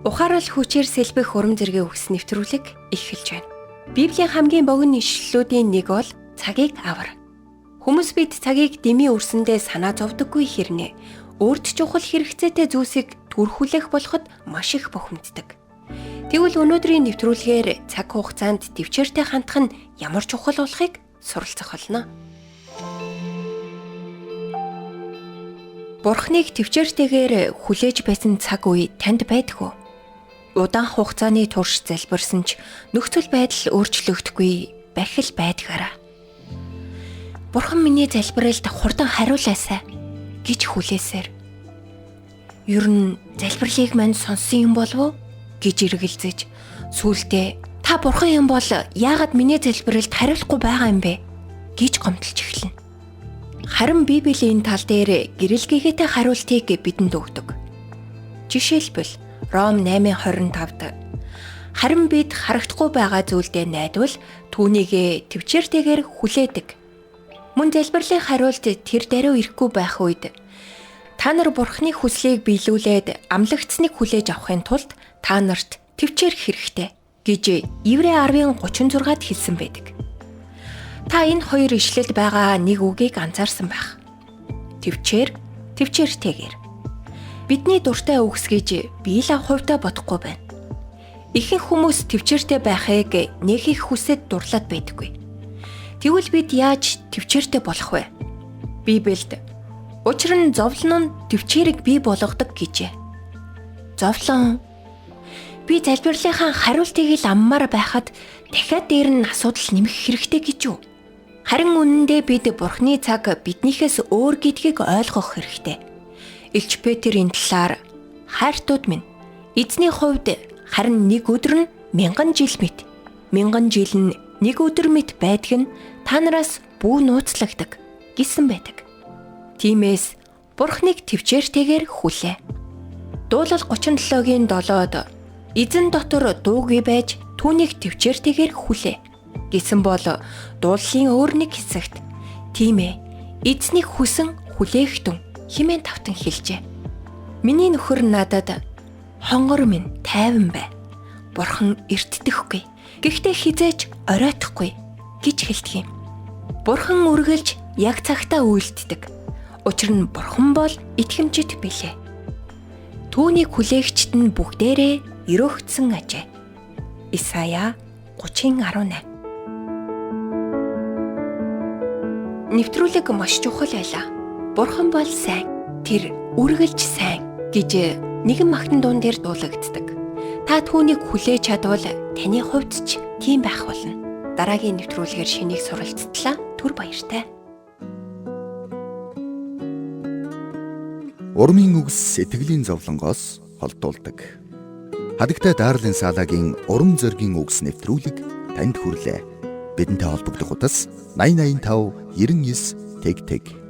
Ухаарал хүчээр сэлбэх урам зэргийн үгс нэвтрүүлэг эхэлж байна. Библийн хамгийн богино ишлэлүүдийн нэг бол цагийг авар. Хүмүүс бид цагийг дэмий үрсэндээ санаа зовдоггүй хэрнээ өөрт чухал хэрэгцээтэй зүйлсийг түр хүлээх болоход маш их бухимддаг. Тэгвэл өнөөдрийн нэвтрүүлгээр цаг хугацаанд төвчээртэй хандах нь ямар чухал болохыг суралцах болно. Бурхныг төвчээртэйгээр хүлээж байсан цаг үе танд байдаг уу? Удаан хугацааны турш залбирсан ч нөхцөл байдал өөрчлөгдөхгүй бахил байдгаараа. Бурхан миний залбиралд хурдан хариулаасай гэж хүлээсээр. Ер нь залбирлыг мань сонссон юм болов уу гэж эргэлзэж сүүлдээ та бурхан юм бол яагаад миний залбиралд хариулахгүй байгаа юм бэ гэж гомдолж эхэлнэ. Харин Библийн энэ тал дээр гэрэлгээгээтэй хариултыг бидэнд өгдөг. Жишээлбэл Ром 8:25-д харин бид харагдахгүй байгаа зүйлдээ найдвал түүнийг төвчээртэйгээр хүлээдэг. Мөн залбирлын хариулт тэр даруй ирэхгүй байх үед та нар Бурхны хүслийг биелүүлээд амлагдсныг хүлээж авахын тулд та нарт төвчээр хэрэгтэй гэж Еврей 10:36-д хэлсэн байдаг. Та энэ хоёр ишлэлд байгаа нэг үгийг анзаарсан байх. Төвчээр, төвчээртэйгээр. Бидний дуртай үгс гэж би л хувьдаа бодохгүй байна. Ихэнх хүмүүс төвчээртэй байхыг нэг их хүсэд дурлаад байдаггүй. Тэгвэл бид яаж төвчээртэй болох вэ? Библиэд учир нь зовлон нь төвчээрийг бий болгодог гэжээ. Зовлон би залбирлынхаа хариултыг л аммаар байхад дахиад дээр нь асуудал нэмэх хэрэгтэй гэж юу? Харин үнэндээ бид Бурхны цаг биднийхээс өөр гэдгийг ойлгох хэрэгтэй. Элч Петр энэ талаар хайртууд минь эзний хувьд харин нэг өдөр нь мянган жил мэт мянган жил нь нэг өдөр мэт байдаг нь та нараас бүү нууцлагддаг гэсэн байдаг. Тиймээс Бурхныг төвчээртэйгээр хүлээ. Дуулал 37-гийн 7-д эзэн дотор дуугүй байж түүнийг төвчээртэйгээр хүлээ гэсэн бол дууллын өөр нэг хэсэгт тийм ээ эзнийг хүсэн хүлээхтэн химэн тавтан хэлжээ. Миний нөхөр надад хонгор минь тайван бай. Бурхан эртдэхгүй. Гэхдээ хизээч оройтхгүй гэж хэлдэг юм. Бурхан үргэлж яг цагтаа үйлддэг. Учир нь Бурхан бол итгэмжит билээ. Түүнийг хүлээгчд нь бүгдээрээ өрөөгдсөн ажээ. Исая 30:18. Нэвтрүүлэг маш чухал байлаа. Бурхан бол сайн, тэр үргэлж сайн гэж нэгэн магтан дуун дээр дуулагддаг. Та түүнийг хүлээж чадвал таны хувьд ч тийм байх болно. Дараагийн нэвтрүүлгээр шинийг суралцтлаа. Түр баяртай. Урмын үгс сэтгэлийн зовлонгоос холдуулдаг. Хадагтай Дарлин Салагийн урам зоригийн үгс нэвтрүүлэг танд хүрлээ. Бидэнтэй холбогдох утас 8085 99 тэг тэг.